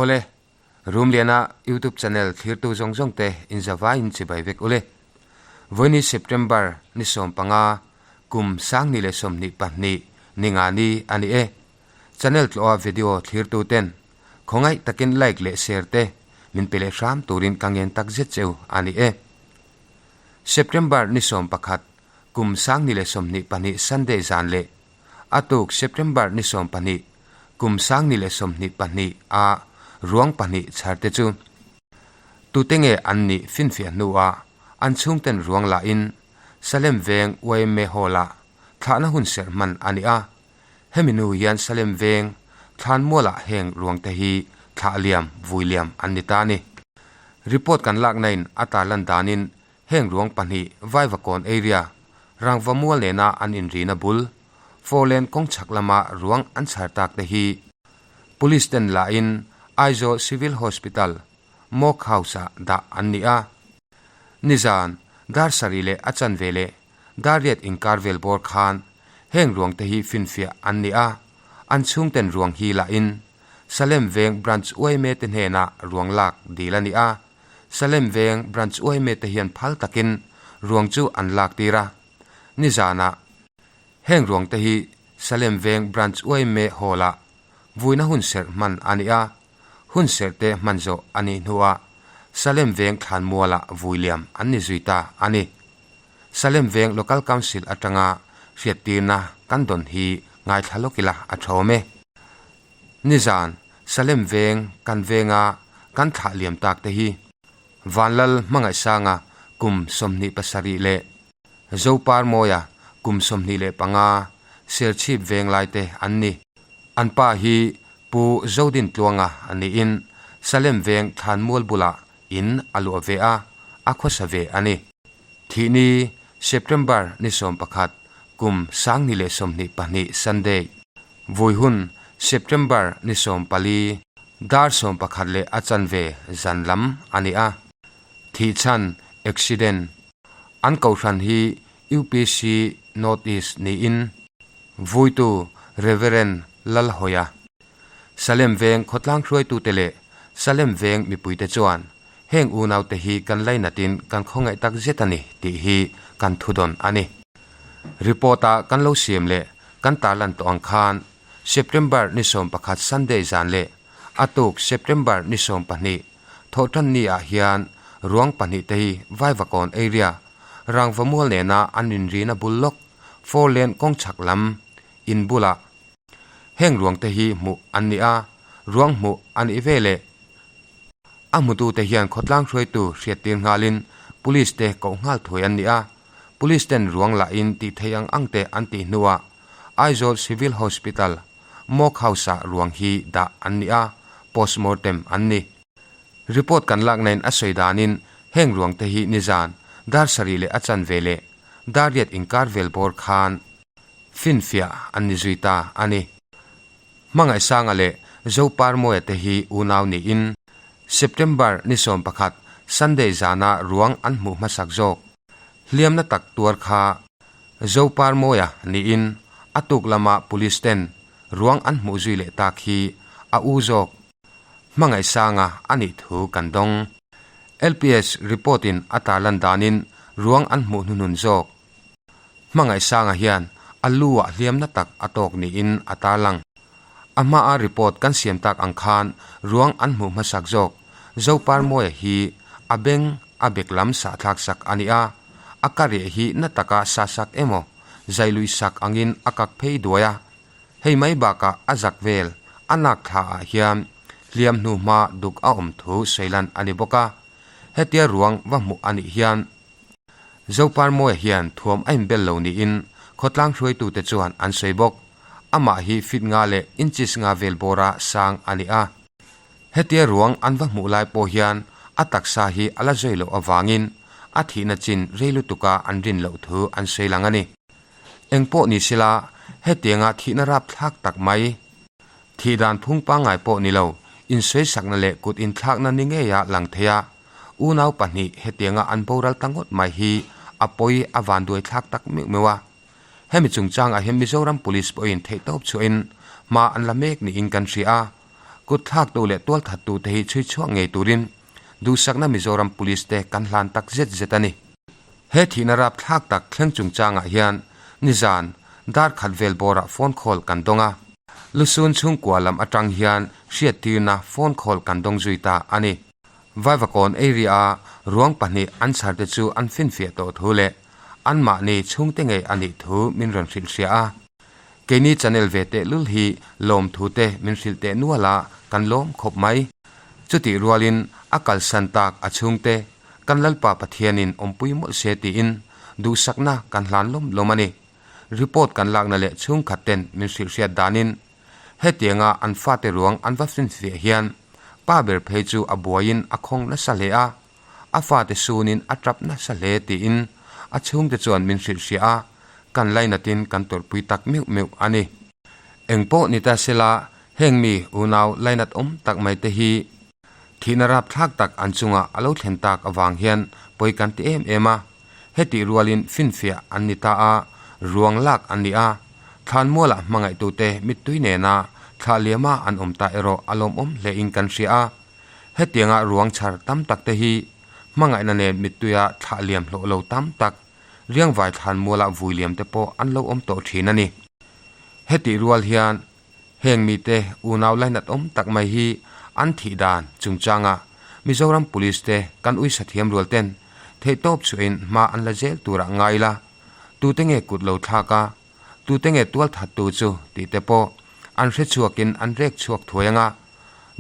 Awle, Rumliana YouTube channel thlirtu zawng zawng te inzavaiin chibai vek ule. Vawiini September ni 15 kum 2022 ni nga ni a ni e. Channel tlawha video thlirtu ten khawngaih takin like leh share te min pe leh hram turin ka ngen tak zet cheu a ni e. September ni 11 kum 2022 Sunday zan leh a tuk September ni 12 kum 2022 a ruang pahnih chhar te chu tute nge an nih finfiah hnuah an chhungten ruang lahin Salem Veng yma Hall ah thlahna hun serh hman a ni a. Hemi nu hian Salem Veng thlan mualah heng ruang te hi thlah liam, vui liam an ni ta a ni. Report kan lakna in a tarlan danin heng ruang pahnih Vaivakawn area Rangva mual nena an inrina bul Four lane kawng chhak lama ruang an chhar tak te hi Police ten lahin Aizawl Civil Hospital Morgue House ah dah an ni a. Nizan dar sarih leh a chanve leh dar riat inkar vel bawr khan heng ruang te hi finfiah an ni a, an chhungten ruang hi lahin Salem Veng Branch yma te hnenah ruang lak dil a ni a, Salem Veng Branch yma te hian phal takin ruang chu an lak tir a. Nizanah heng ruang te hi Salem Veng Branch yma Hall ah vuina hun serh hman a ni a, hun serh te hman zawh a nih hnuah Salem Veng thlan mualah vui liam an ni zui ta a ni. Salem Veng Local Council atanga hriattirna kan dawn hi ngaithla lawk ila a tha awm e. Nizan Salem Veng kan venga kan thlah liam tak te hi Vanlal Hmangaihsanga kum 27 leh Zoparmawia kum 25 Serchhip Veng lai te an ni. An pa hi Pu Zodin Tluanga a niin Salem Veng thlan mual bulah in a luah ve a, a khawsa ve a ni. Thihni, September ni 11, kum 2022 Sunday. Vui hun, September ni 14, dar 11 leh a chanve zan lam a ni a. Thihchhan, accident, an kohhran hi UPC North East niin vuitu Reverend Lalhawia, Salem Veng khawtlang hruaitute leh Salem Veng mipuite chuan heng unaute hi kan lainatin kan khawngaih tak zet a ni tih hi kan thudawn a ni. Report-a kan lo siam leh kan tarlan tawh ang khan September ni 11 Sunday zan leh a tuk September ni 12 thawhtan ni ah hian ruang pahnih te hi Vaivakawn area Rangva mual nena an inrina bul lawk four lane kawng chhak lam in bulah heng ruang te hi hmuh an ni a, ruang hmuh a nih ve leh a hmutu te hian khawtlang hruaitu hriattir nghalin police te koh nghal thuai an ni a, police ten ruang lahin tih theih ang ang te an tih hnuah Aizawl Civil Hospital Morgue House ah ruang hi dah an ni a, postmortem an ni. Report kan lakna in a sawi danin heng ruang te hi nizan dar sarih leh a chanve leh dar riat inkar vel bawr khan finfiah an ni zui ta a ni. Hmangaihsanga leh Zoparmawia te hi unau niin September ni 11 Sunday zana ruang an hmuh hmasak zawk hliamna tak tuar kha Zoparmawia niin a tuk lama police ten ruang an hmuh zui leh tak hi a u zawk Hmangaihsanga a nih thu kan dawng. LPS report in a tarlan danin ruang an hmuh hnuhnun zawk. Hmangaihsanga hian a lu ah hliamna tak a tawk niin a tarlang. A hmaa report kan siam tak ang khan ruang an hmuh hmasak zawk Zoparmawia hi a beng a bek lam sahthlak sak a ni a, a ka reh hi na taka sa sak emaw zailuih sak angin a kak phei duai a, Hei mai bakah a zak vel a nak thla ah hian hliam hnu hma duk a awm thu sawilan a ni bawk a, hetia ruang va hmuh a nih hian Zoparmawia hian thuam a inbel lo niin khawtlang hruaitute chuan an sawi bawk. Amah hi feet nga leh inches nga vel bawra sang a ni a, hetia ruang an va hmuh lai pawh hian a taksa hi a la zawi loh avangin a thihna chin rei lutuka an rin loh thu an sawi lang a ni. Engpawh ni sela, hetianga thihna rapthlak tak mai, thih dan phung pangngai pawh ni lo, insawisakna leh kut inthlakna ni ngeia lang thei a, unau pahnih hetianga an boral ta ngawt mai hi a pawi a vanduai thlak tak meuh meuh a. Hemi chungchangah hian Mizoram Police pawhin theihtawp chhuahin hma an la mek niin kan hria a. Kut thlaktu leh tualthattu te hi chhui chhuak ngei turin duhsakna Mizoram Police te kan hlan tak zet zet a ni. He thihna rapthlak tak thleng chungchangah hian nizan dar khat vel bawrah phone call kan dawng a. Lusun chhungkua lam atang hian hriattirna phone call kan dawng zui ta a ni. Vaivakawn area-a ruang pahnih an chhar te chu an finfiah tawh thu leh anmahni chhungte ngei a nih thu min rawn hrilh hria a. Keini channel ve tehlul hi lawmthu te min hrilh teh nual a, kan lawm khawp mai. Chutih rualin a kalsan tak a chhungte kan Lalpa Pathianin awmpui mawlh se tiin duhsakna kan hlan lawm lawm a ni. Report kan lakna leh chhungkhat ten min hrilh hriat danin hetianga an fate ruang an va finfiah hian pa ber phei chu a buaiin a khawng nasa hle a, a fate sunin a tap nasa hle tiin a chhungte chuan min hrilh hria a, kan lainatin kan tawrhpui tak meuh meuh a ni. Engpawh ni ta sela heng mi unau lainat awm tak mai te hi Thihna rapthlak tak an chunga a lo thlen tak avang hian pawi kan ti em em a, hetih rualin finfiah an ni ta a, ruang lak an ni a, thlanmualah hmangaihtute mittui nena thlah liama an awm ta erawh a lawmawm hlein kan hria a, hetianga ruang chhar tam tak te hi hmangaihna nen mittuia thlah liam hlawh lo tam tak riangvai thlanmualah vui liam te pawh an lo awm tawh thin a ni. Hetih rual hian Heng mite unau lainat awm tak mai hi an thih dan chungchanga Mizoram Police te kan uisa thiam rual ten theihtawp chhuahin hma an la zel turah ngai ila, tute nge kut lo thlak a, tute nge tual thattu chu tih te pawh an hre chhuakin an rek chhuak thuai anga,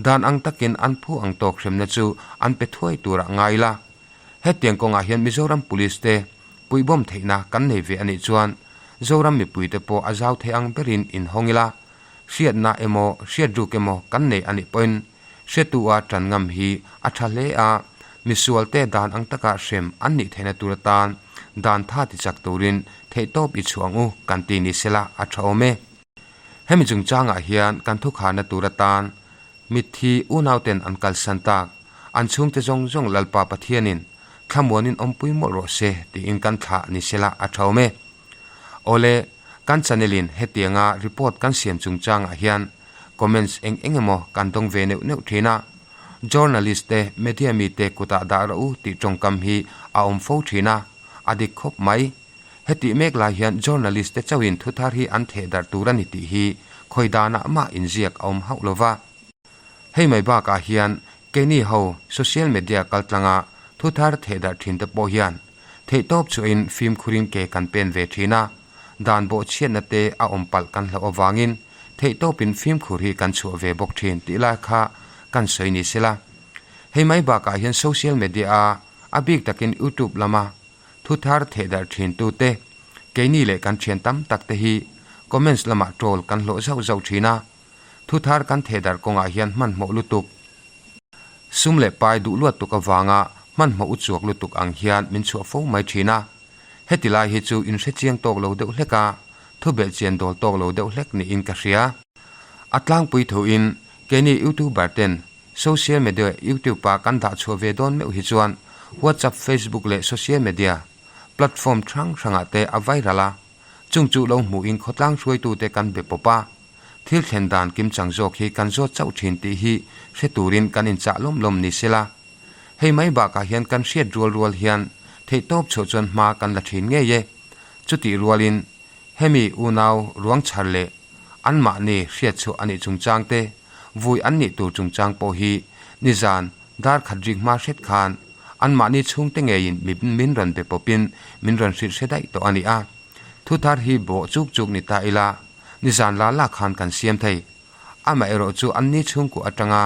dan ang takin an phu ang tawk hremna chu an pe thuai turah ngai ila. Hetiang kawngah hian Mizoram Police te puihbawm theihna kan nei ve a nih chuan Zoram mipuite pawh a zau thei ang berin inhawng ila, hriatna emaw hriatruk emaw kan nei a nih pawhin hriatu-a tan ngam hi a tha hle a, misualte dan ang taka hrem an nih theihna tur atan dan tha tichak turin theihtawp i chhuah ang u kan ti ni sela a tha awm e. Hemi chungchangah hian kan thukharna tur atan Mitthi unauten an kalsan tak, an chhungte zawng zawng Lalpa Pathianin thlamuanin awmpui mawlh rawh se tiin kan thlah ni sela a tha awm e. Awle, kan channel-in hetianga report kan siam chungchangah hian comments eng eng emaw kan dawng ve neuh neuh thin a, journalist te, media mite kutah dah rawh u tih tawngkam hi a awm fo thin a, a dik khawp mai. Hetih mek lai hian journalist te chauhin thuthar hi an theh darh tur a ni tih hi khawi danah mah inziak a awm hauh lo va. Hei mai bakah hian keini ho social media kaltlanga thuthar theh darh thin te pawh hian theihtawp chhuahin fimkhurin ke kan pen ve thin a, dan bawhchhiatna te a awm palh kan hlauh avangin theihtawpin fimkhur hi kan chhuah ve bawk thin tih lai kha kan sawi ni sela. Hei mai bakah hian social media a a bik takin youtube lama Thuthar thehdarh thintute, keini leh kan thian tam tak te hi comments lamah troll kan hlawh zauh zauh thin a, thuthar kan thehdarh kawngah hian hmanhmawh lutuk, sum leh pai duh luat tuk avanga hmanhmawh u chuak lutuk ang hian min chhuah fo mai thin a. Heti lai hi chu in hrechiang tawk lo deuh hlek a, thubelh chian dawl tawk lo deuh hlek niin ka hria. A tlangpui thuin keini youtuber ten Social media YouTube ah kan dah chhuah ve dawn meuh hi chuan WhatsApp, Facebook leh social media platform hrang hrangah te a viral a, chung chu lo hmuhin khawtlang hruaitute kan be pawp a, thil thlen dan kimchang zawk hi kan zawt chauh thin tih hi hre turin kan inchah lawm lawm ni sela. Hei mai bakah hian kan hriat rual rual hian theihtawp chhuah chuan hma kan la thin ngei e. Chutih rualin hemi unau ruang chhar leh Anmahni hriatchhuah a nih chungchang te, vui an nih tur chungchang pawh hi nizan dar khat rik hma hret khan anmahni chhungte ngeiin min rawn be pawpin min rawn hrilh hre daih tawh a ni a. Thuthar hi bawh chuk chuk ni ta ila, nizan la la khan kan siam thei. Amaherawh chu anni chhungkuah atanga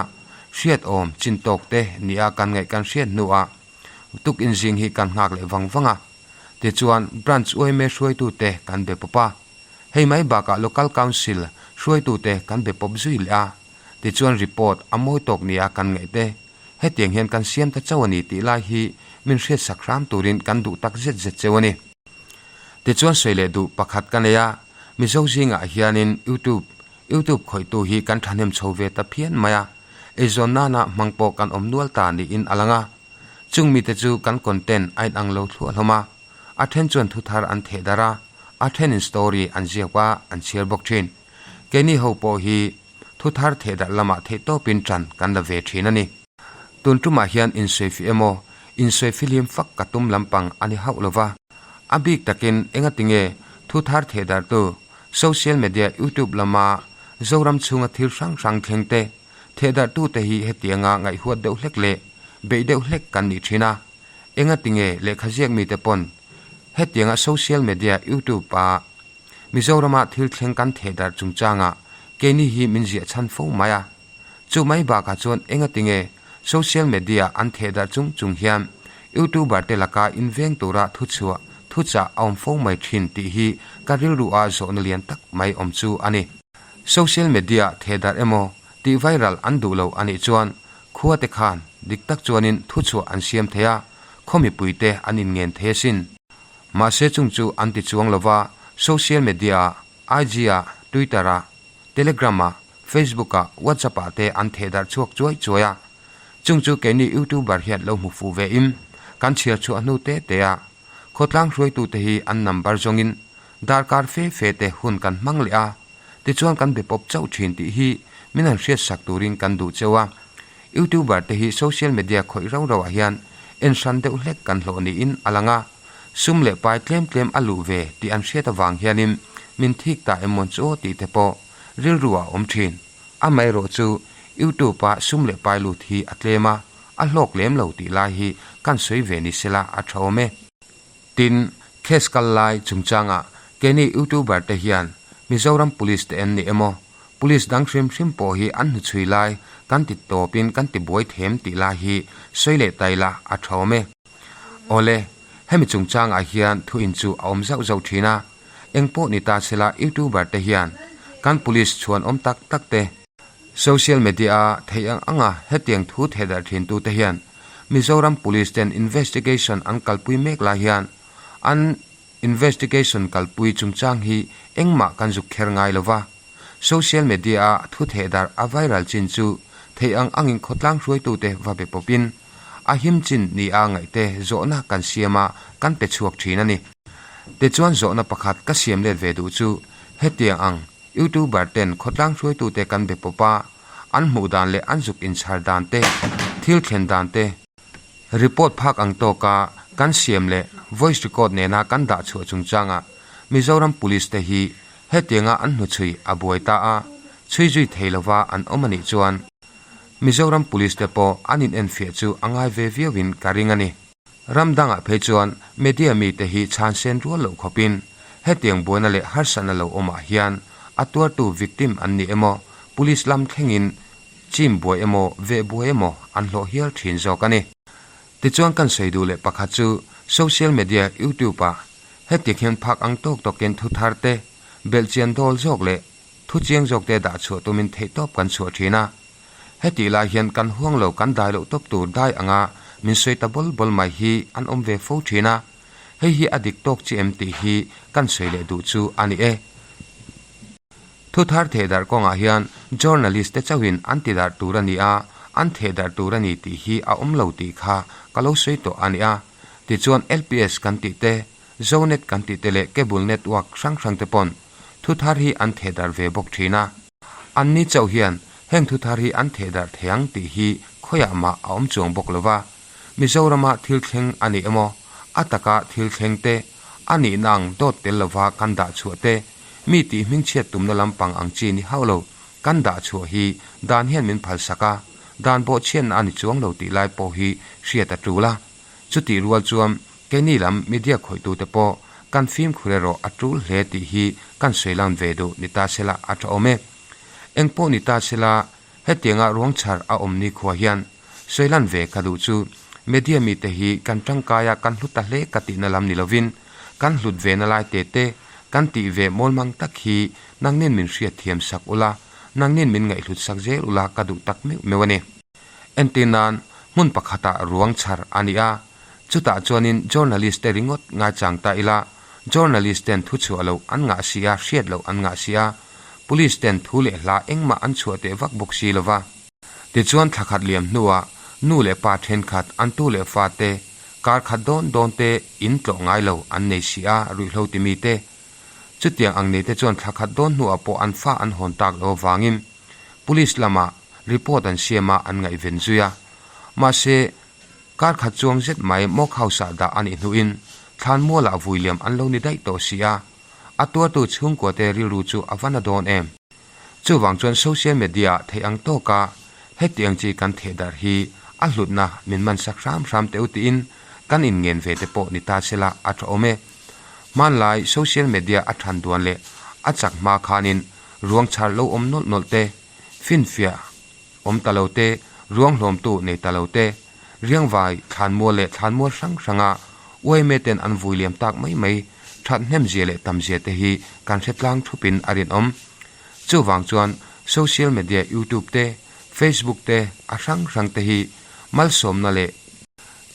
hriat awm chin tawk te nia kan ngaih kan hriat hnuah tukin zing hi kan nghak leh vang vang a. Tichuan Branch yma hruaitute kan be pawp a. Hei mai bakah Local Council hruaitute kan be pawp zui leh a, tichuan report a mawi tawk nia kan ngaih te, hetiang hian kan siam ta chauh a ni tih lai hi min hriatsak hram turin kan duh tak zet zet cheu a ni. Tichuan sawi leh duh pakhat ka nei a, Mizo zingah hianin YouTube YouTube khawihtu hi kan thahnem chho ve ta phian mai a, eizawn nana hmang pawh kan awm nual ta niin a lang a, chung mite chu kan content a inang lo thluah hlawm a, A then chuan thuthar an theh darh a, a thenin story an ziak a, an chhiar bawk thin. Keini ho pawh hi Thu thar thehdarh lamah theihtawpin ṭan kan la ve ṭhin a ni. Tun ṭumah hian insawifi emaw, insawifilim fak ka tum lampang a ni hauh lo va. A bik takin engatinge thu thar thehdarhtu social media YouTube lama Zoram chhunga thil hrang hrang thleng te, thehdarhtute hi hetianga ngaihhuat deuh hlek leh beih deuh hlek kan nih ṭhin a. Engatinge lehkha ziak mite pawn hetianga social media YouTube-a Mizorama thil thleng kan thehdarh chungchangah keini hi min ziah chhan fo mai a. Chu mai bakah chuan engatinge social media an thehdarh chung chung hian YouTuber te laka inveng tura thuchhuah, thuchah a awm fo mai thin tih hi ka rilru a zawhna lian tak mai awm chu a ni. Social media thehdarh emaw tih viral an duh lo a nih chuan khua te khan dik tak chuanin thuchhuah an siam thei a, khaw mipui te an inngen thei asin. Mahse chung chu an ti chuang lova, social media-ah, IG-ah, Twitter-ah, Telegram-ah, Facebook-ah, WhatsApp-ah te an thehdarh chhuak chuai chuai a. Chung chu keini YouTuber hian lo hmu fuh ve in, kan chhiar chhuah hnu te te a. Khawtlang hruaitute hi an number zawngin darkar fe fe te hun kan hmang leh a, tichuan kan be pawp chauh thin tih hi min han hriatsak turin kan duh cheu a. Youtuber te hi social media khawih rau rauah hian en hran deuh hlek kan hlawh niin a lang a, sum leh pai tlem tlem a luh ve tih an hriat avang hianin min thik ta em mawn chu aw tih te pawh rilru ah awm thin. Amaherawh chu YouTube ah sum leh pai lut hi a tlem a, a hlawk lem lo tih lai hi kan sawi ve ni sela a tha awm e. Tin, case kal lai chungchangah keini YouTuber te hian Mizoram Police te en ni emaw, Police dang hrim hrim pawh hi an hnuchhui lai kan ti tawpin kan ti buai them tih lai hi sawi leh tai la a tha awm e. Awle, hemi chungchangah hian thu in chu a awm zauh zauh thin a, eng pawh ni ta sela YouTuber te hian kan Police chhuan awm tak tak te, Social media a theih ang anga hetiang thu thehdarh thin tute hian Mizoram Police ten investigation an kalpui mek lai hian an investigation kalpui chungchang hi engmah kan zuk kher ngai lo va. Social media a thu thehdarh a viral chin chu theih ang angin khawtlang hruaitute va be pawpin a him chin ni a ngaihte zawhna kan siam a kan pe chhuak thin a ni. Tichuan zawhna pakhat ka siam let ve duh chu hetiang ang Youtuber ten khawtlang hruaitute kan be pawp a, an hmuh dan leh an zuk inchhar dan te, thil thlen dan te, report phak ang tawka kan siam leh voice record nena kan dah chhuah chungchangah Mizoram Police te hi hetianga an hnuchhui a buai ta a, chhui zui thei lova an awm a nih chuan Mizoram Police te pawh an inenfiah chu a ngai ve viauin ka ring a ni. Ram dangah phei chuan media mite hi chhan sen rual loh khawpin hetiang buaina leh harsatna lo awmah hian a tuartu victim an ni emaw, police lam thlengin chim buai emaw, veh buai emaw an hlawh hial thin zawk a ni. Tichuan kan sawi duh leh pakhat chu social media YouTube ah hetiang hian phak ang tawk tawkin thu thar te, belhchian dawl zawk leh thu chiang zawk te dah chhuah tumin theihtawp kan chhuah thin a. Hetih lai hian kan huang lo kan dai loh tawp tur dai anga min sawi ta bawl bawl mai hi an awm ve fo thin a, hei hi a dik tawk chi em tih hi kan sawi leh duh chu a ni e. Thu thar thehdarh kawngah hian journalist te chauhin an ti darh tur a ni a, an thehdarh tur a ni tih hi a awm lo tih kha ka lo sawi tawh a ni a. Tichuan LPS kan tih te, Zonet kan tih te leh cable network hrang hrang te pawn thu thar hi an thehdarh ve bawk thin a. Anni chauh hian heng thu thar hi an thehdarh thei ang tih hi khawiah mah a awm chuang bawk lo va. Mizorama thil thleng a ni emaw, a taka thil thleng te, a nihna ang dawt tel lova kan dah chhuah te, mi tih hmingchhiat tumna lampang ang chi ni hauh lo kan dah chhuah hi dan hian min phalsak a, dan bawhchhiatna a ni chuang lo tih lai pawh hi hriat a tul a. Chutih rual chuan keini lam media khawihtute pawh kan fimkhur erawh a tul hle tih hi kan sawi lan ve duh ni ta sela a tha awm e. Eng pawh ni ta sela hetianga ruang chhar a awm nikhua hian sawi lan ve ka duh chu media mite hi kan tangkaia kan hlu ta hle ka tihna lam ni lovin kan hlut ve na lai te te kan tih ve mawlmang tak hi nangnin min hriatthiam sak ula nangnin min ngaihhlut sak zel ula ka duh tak meuh meuh a ni. Entir nan, hmun pakhatah ruang chhar a ni a, chutah chuanin journalist te ringawt ngaichang ta ila, journalist ten thu chhuah loh an ngah si a, hriat loh an ngah si a, police ten thu leh hla engmah an chhuah teh vak bawk si lova. Tichuan thla khat liam hnuah nu leh pa thenkhat an tu leh fa te kar khat dawn dawn te in tlawh ngai lo an nei si a, ruihhlo ti mi te. Chutiang ang nei te chuan thla khat dawn hnuah pawh an fa an hawn tak lo avangin. Police lamah report an siam a an ngaihven zui a. Mahse, kar khat chuang zet mai mock house ah dah a nih hnuin thlanmualah vui liam an lo ni daih tawh si a, a tuartu chhungkua te rilru chu a va na dawn em? Chuvang chuan social media ah theih ang tawka hetiang chi kan theh darh hi a hlutna min man sak hram hram teh u tiin kan inngen ve te pawh ni ta sela a tha awm e. Hmanlai social media a than duan leh a chak hma khanin ruang chhar lo awm nawlh nawlh te, finfiah awm ta lo te, ruang hlawmtu nei ta lo te, riangvai thlanmual leh thlanmual hrang hranga uaime ten an vui liam tak mai mai that hnemzia leh tamzia te hi kan hre tlang thupin a rinawm. Chuvang chuan social media youtube te, facebook te a hrang hrang te hi malsawmna leh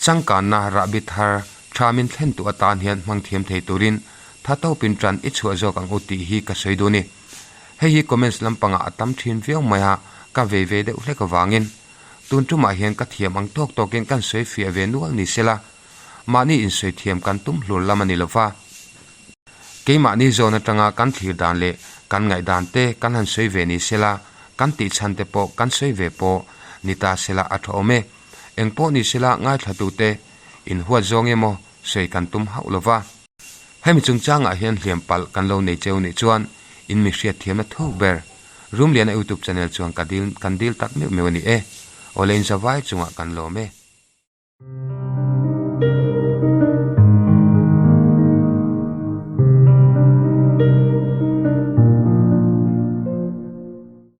changkanna rahbi thar tha min thlen tu atan hian hmang thiam thei turin tha tawpin tan i chhuah zawk ang u tih hi ka sawi duh a ni. Hei hi comments lampangah a tam thin viau mai a, ka vei ve deuh hlek avangin tun tumah hian ka thiam ang tawk tawkin kan sawi fiah ve nual ni sela, mahni insawi thiam kan tum hlur lam a ni lova. Keimahni zawn atanga kan thlir dan leh kan ngaihdan te kan han sawi ve ni sela, kan tih chhan te pawh kan sawi ve pawh ni ta sela a tha awm e. Eng pawh ni sela ngaithlatute inhuat zawng emaw sawi kan tum hauh lova. Hemi chungchangah hian hliam palh kan lo nei cheu nih chuan in mi hriatthiamna thuk ber Rumliana YouTube channel chuan ka dil kan dil tak meuh meuh a ni e. Awle in zavai chungah kan lawm e.